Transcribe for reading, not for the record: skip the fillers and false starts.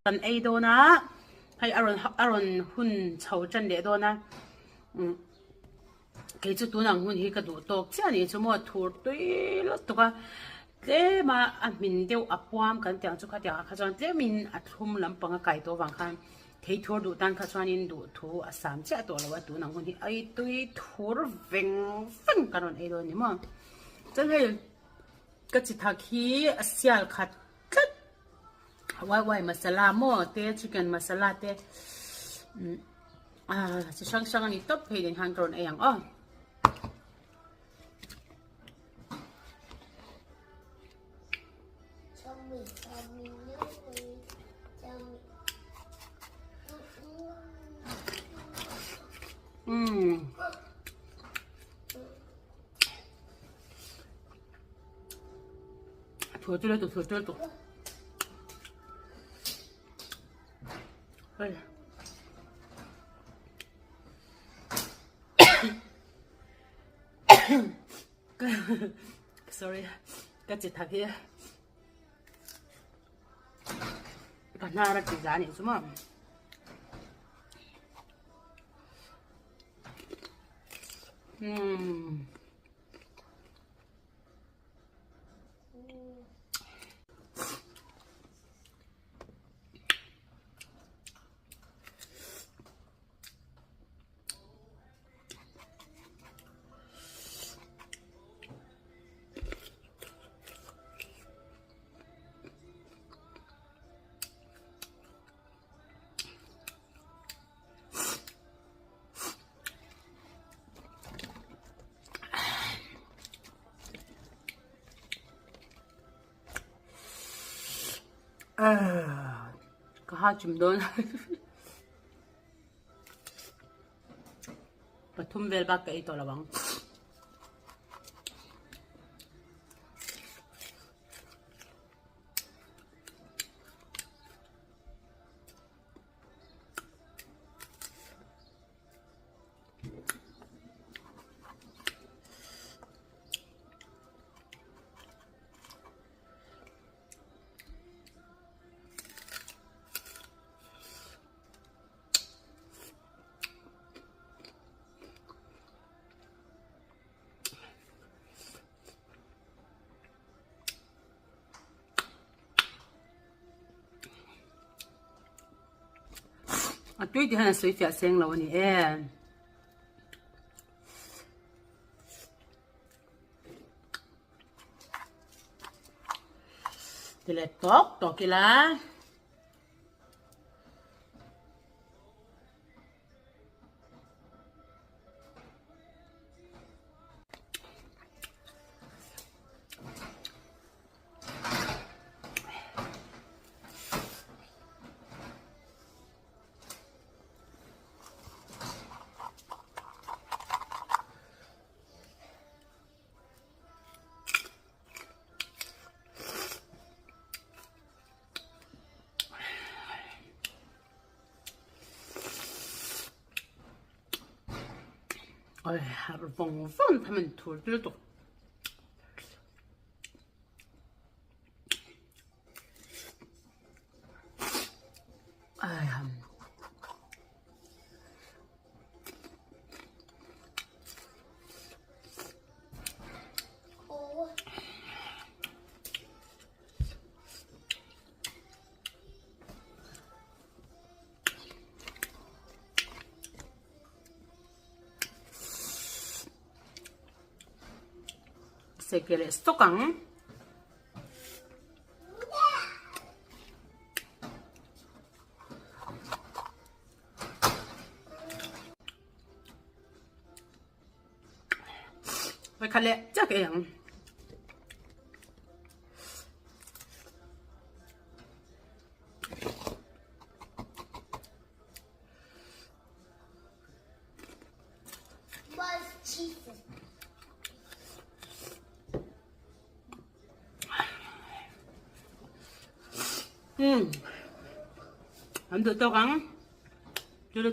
Kan ei dawn a, hei a rawn a rawn hun chho tan leh dawn a, umm kei chu tun ang hun hi ka duh tawk chiah a nih chu maw thur tui lutuk a, tlem a a hmin deuh a puam kan tih ang chu khatiang ah kha chuan tlem in a thlum lampang a kai tawh avang khan thei thur duh tan kha chuan in duh thu a sam chiah tawh lo a tun ang hun hi ei tui thur veng veng kan rawn ei dawn a ni maw chuan hei ka chi thak hi a sial khat tlat wai wai masala maw te chicken masala te ah chi hrang hrang a ni tawp phei nen khan ka rawn ei ang aw. Umm. Thur chu lutuk thur chu lutuk. Hei. Sorry ka chi thak hi ka hnar a ti za anih chu maw. Umm. Ka ha chim dawn. Pathum vel bak ka ei tawh lo ang. A tui tih hian a sawi fiah seng lo a ni e. Ti leh tawk tawk ila. Oi har vawng vawng tham an thur lutuk. Ai ham. Seke leh sawk ang. Vawikhat leh chiah ka ei ang. Umm. An duh tawk ang.